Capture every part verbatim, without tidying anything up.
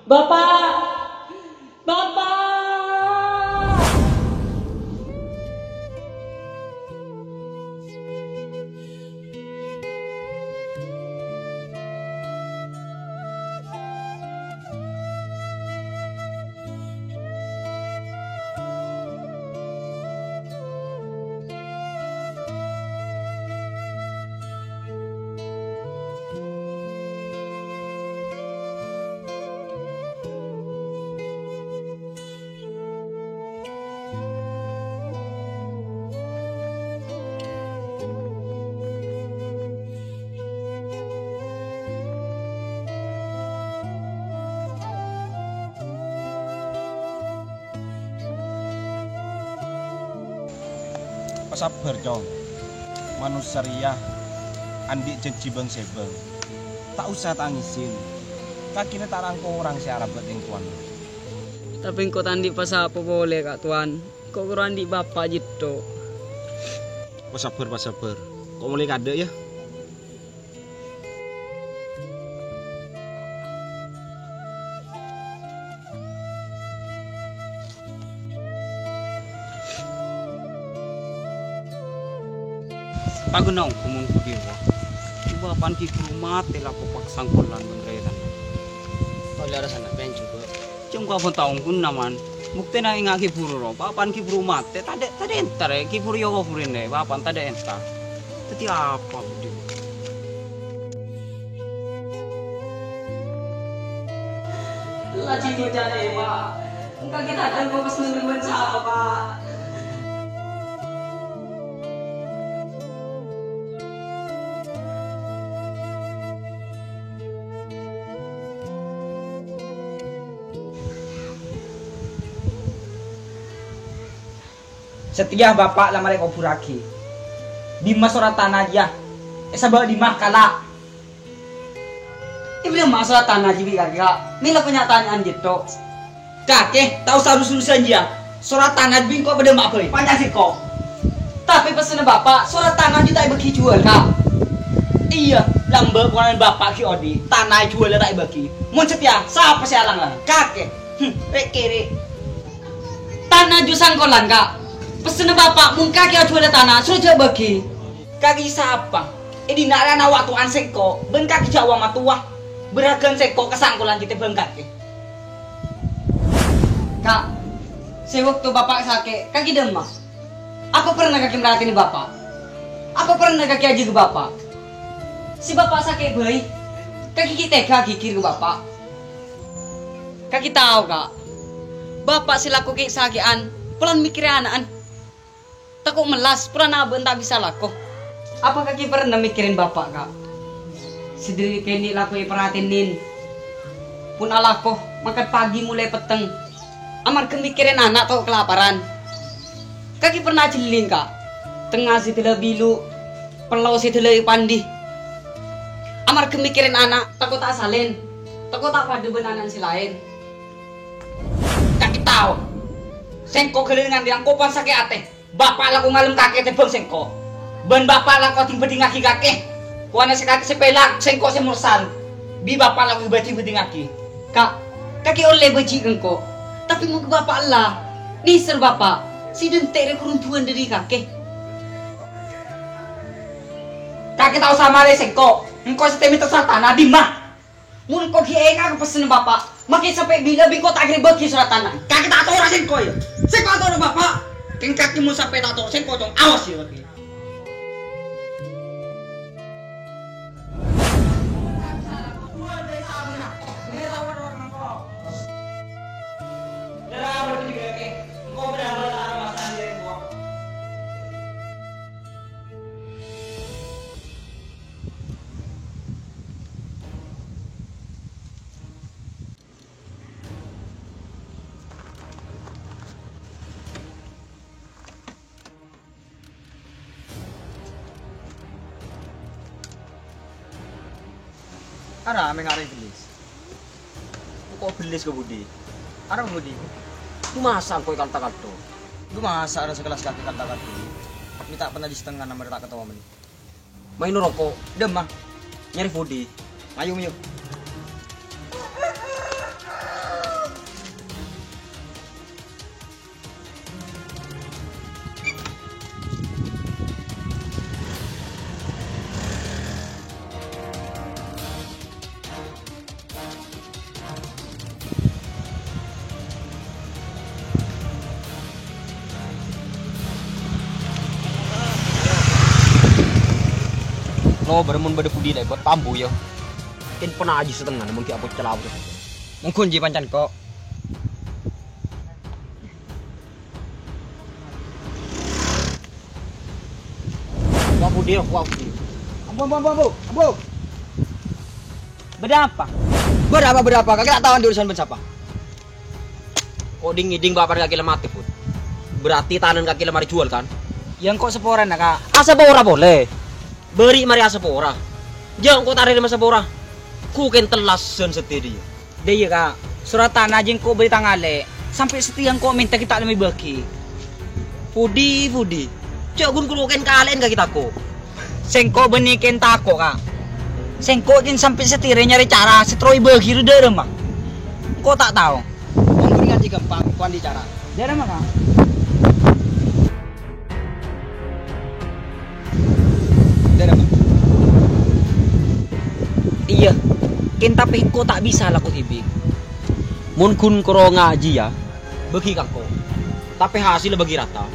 Bapa'! Bapa'! Pasabbhâr, Cong. Manossa rèya andi' jhânjhi bâng-sèbâng. Ta' osa tangisin. Kakèna ta' rang-korang sè arabât èng towan. Tapè engko' ta' andi' pa-sapa polè, Ka' Towan. Engko' koro andi' bapa' jitto. Pasabbhâr, pasabbhâr. Ko' molè kaadâ', yâ. Paghun ongghu mon budi rowa. Bapa'an ghi' buru matè lako paksangkolan bân rètan. Tolè arasana, pèn jhughân. Cem ka pon taongghu naman. Buktèna enga' ghi' buru rowa. Bapa'an ghi' buru matè. Tadâ', tadâ' entar, è. Ghi' buru yâ kuburin, è. Bapa'an tadâ' entar. Dâddhi apa budi? La jhâ' jhâ' è, Pa'. Engka' kita ada kok pas nungguin sapa, Pa'. Satèya bapa' la marè kobhurraghi. Dimma sorat tana jiyâ? Èsabâ' dimma, kala'? È, bâdâ ma' sorat tana jiyâ bi' kakè, Ka'? Mèla panyatanya'an jitto. Kakè, ta' osa rus-rusan jiyâ. Sorat tana bi' engko' bâdâ ma' bhâi. Panya' sèngko'. Tapè pessenna bapa', sorat tana jiyâ ta' èbâghi juwâl, Ka'. Iyâ, lambâ' polana bapa' ghi' odi', tana èjuwâlâ ta' èbâghi. Mon satèya, sapa sè alang-lang? Kakè. Hmm, rè'-kèrè'. Tana jiyâ sangkolan, Ka'. Pessenna bapa', mon kakè ajuwâlâ tana, soro jhâ' bâghi. Kakè sapa? È dinna' rè ana' wa' towan sèngko', bân kakè jhâ' wa' matowa. Bârâghân sèngko' ka sangkolan jiyâ tèmbhâng kakè. Ka', sè bâkto bapa' sakè', kakè dimma? Apa pernah kakè merhatènè bapa'? Apa pernah kakè ajâgâ bapa'? Sè bapa' sakè' bhâi, kakè ghi' tega ghighir ka bapa'. Kakè tao, Ka'. Bapa' sè lako kè'-sakè'an, polana mèkkèrè ana'na. Tako' mellas, polana abâ'na ta' bisa lako. Apa kakè pernah mèkkèrè bapa', Ka'? Sè dhâri kènè' lako èparhatènè. Pon alako, mangkat pagi molaè petteng. Amarghâ mèkkèrè ana' tako' kalaparan. Kakè pernah ajhelling, Ka'? Tengnga sè dâlâ bilu', pello sè dâlâ èpandi. Amarghâ mèkkèrè ana', tako' ta' salèn, tako' ta' padâ bân ana' sè laèn. Kakè tao, sèngko' ghâllu nganti langkopan sakè' atè. Bapa' lako ngalem kakè tèmbhâng sèngko'. Bân bapa' lako ding-bhândingngaghi kakè. Kowana sè kakè sè pèlak, sèngko' sè morsal. Bi' bapa' lako èbhâdhi-bhâdhingngaghi. Ka', kakè ollè bâji' engko'. Tapè mon ka bapa' ella, nèser bapa'. Sè dântè' rè korunduwân dhâri kakè. Kakè ta' osa marè sèngko'. Engko' sè tèmètto sartana, dimma? Mon engko' ghi' enga' ka pessenna bapa', makè sampè' bilâ bi' engko' ta' kèra bâghi sorat tana. Kakè ta' toro' sèngko', yâ. Sèngko' atoro' bapa'. Kèng kakè mon sampè' ta' toro' sèngko', Cong, awas, yâ, kakè. Arapa mè' ngarè bellis? Engko' bellis ka budi? Arapa budi? Dumasa engko' èkalta-kalto? Dumasa ana' sakellas kakè kalta-kalto? Mè' ta' pernah di setengana marè ta' katawa mènè. Maèn roko'. Dâmma. Nyarè budi. Mayu, mayu. Oh, bârâmma bâdâ budi lèbât pambu, yâ. Kèng pernah aji setengah, mon ghi' apocal-apocal. Mongghun jiyâ pancèn, kok. Wa' budi, wa' budi. Ambo, ambo, ambo, ambo. Ambo. Bâdâ apa? Bâdâ apa, bâdâ apa? Kakè ta' tao andi' urusan bân sapa? Ko' dhing-ngèdhing bapa'na kakè la matè, Bun. Berarti tanana kakè la marè juwâl, kan? Yâ, engko' saporana, Ka'. Asapora polè. Bâri' marè asapora. Jâ' engko' ta' narèma sapora. Ku kèng tellasan satèya, yâ. Dâ' iyâ, Ka'. Soro tana jiyâ engko' bâri' tang alè'. Sampè' satèya engko' mènta ghi' ta' lem èbâgi. Budi, budi. Jâ' ghun kèng kalè'en kakè tako'. Sèngko' bânnè kèng tako', Ka'. Sèngko' kèng sampè' satèya nyarè cara sè terro èbâgi rè dâ' remma. Engko' ta' tao. Wong budi kan jiyâ ghâmpang, ko' andi' cara. Dâ' remma, Ka'. Dâ' remma. Iyâ, kèng tapè engko' ta' bisa lako dhibi'. Mon ghun koro ngajhi, yâ, bâgi ka engko'. Tapè hasèlla bâgi rata.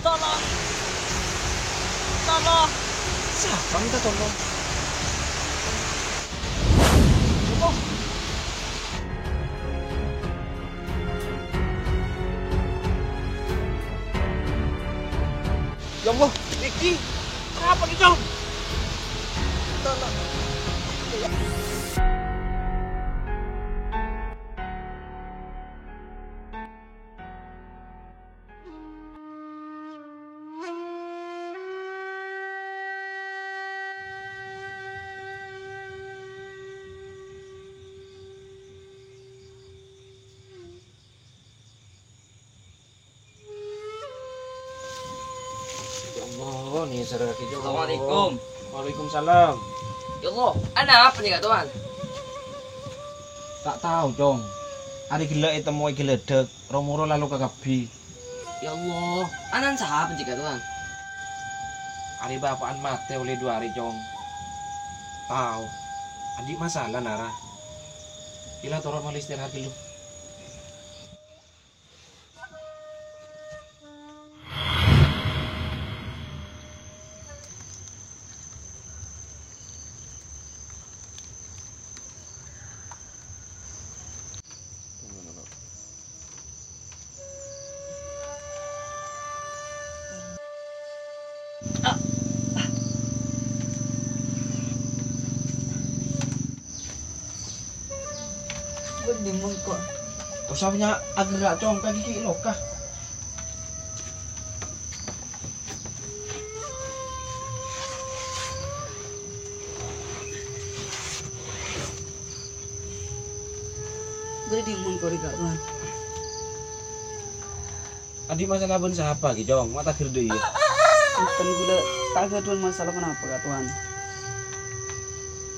Tolong. Tolong. Siapa minta tolong? Tolong. Ya Allah, Riki, apa nih, Cong? Tolong. Ya Allah, nih, sareng lagi, ya Allah. Assalamualaikum. Waalaikumsalam. Ya Allah, ana apa nih, Kak Tuan? Ta' tao, Cong. Arè ghellâ' ètemmo è ghellâdhâk, ro-moro la loka kabbhi. Ya Allah, ana'na sapa, Cika, Tuan? Arè bapa'na matè ollè du arè, Cong. Tao, andi' masalah, nara. Ella toro' malè istirahat ghâllu. Bâdâ mongko. Tosa nya agerra' congka gigi loka. Bâdâ mongko rèya, Tuan. Andi' masalah bân sapa ghi, Cong? Ma' tagher dâ' iyâ. Enten, ghulâ ta' aghâdhuwân masalah ponapa, Ka' Towan.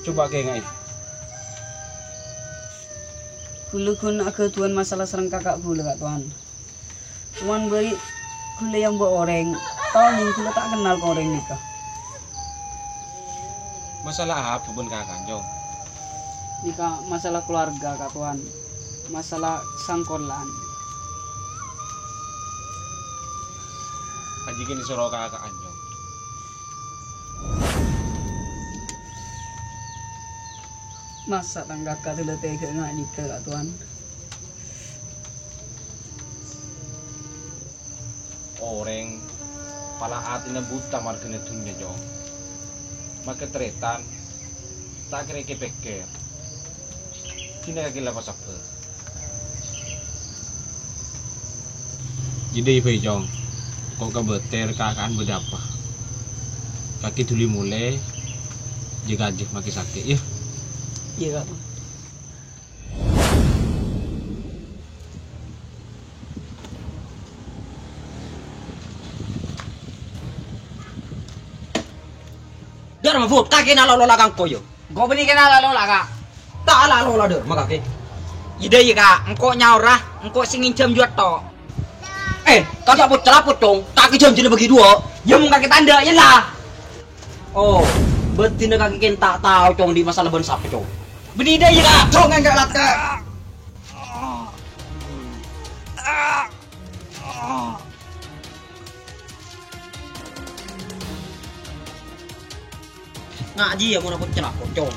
Coba kaènga'è. Ghulâ ghun aghâdhuwân masalah sareng kaka' ghulâ, Ka' Towan. Towan bâi ghulâ èyambâ orèng, tao mon ghulâ ta' kennal ka orèng nèka. Masalah apa bân kaka'an, Cong? Nèka masalah kalowarga, Ka' Towan. Masalah sangkolan. Ajjhi kèng soro kaka'an, Cong. Masa' tang kaka' ghulâ tegghâ nga' nèka, Ka' Towan? Orèng pala atèna buta marghâna dhunnya, Cong. Makè tarètan ta' kèra èkè-pèkkèr. Ghina kakè la pasabbhâr. Jâdiyâ bhâi, Cong. Ko' kabâter, kaka'an bâdâ apa? Kakè dhuli molè, jâgâ ajjhâ makè sakè', yâ. Iyâ, Kak. Dâr Mahfud, kakè nalolo la ka engko', yâ. Engko' bânnè kèng nalolo la, Kak. Ta' alalo la, Dâr, ma kakè. Iyâ, dâ, iyâ, Kak. Engko' nyaora, engko' sè ngènjhâm jhuwâ, to. Eh, kakè apocala-pocong, kakè jhânjhina bâgi duwâ'. Yâ, mon kakè ta' endâ', yâ la. Oh, bâddhina kakè kèng ta' tao, Cong, andi' masalah bân sapa, Cong. Bânnè dâ, iyâ, Kak. Cong, enggak, Kak. Ngajhi, yâ, mon aku celako, Cong.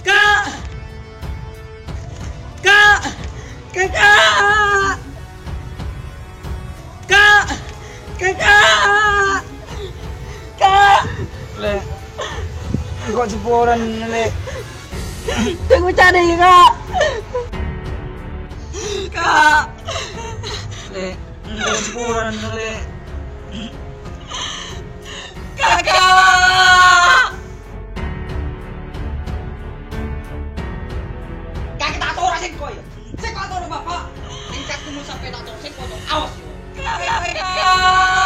Kak! Kak! Kakak! Kak! Kakak! Kak! Lè', engko' jhâ' porana, Lè'. Tèngghu carè, Kak! Kak! Lè', engko' jhâ' porana, Lè'. Kakak! Kakè ta' toro' sèngko', yâ? Sèngko' toro', Bapa'. Tingkat kamu sampai ta' toro' sèngko', toro'. Awas, yâ. Kakak!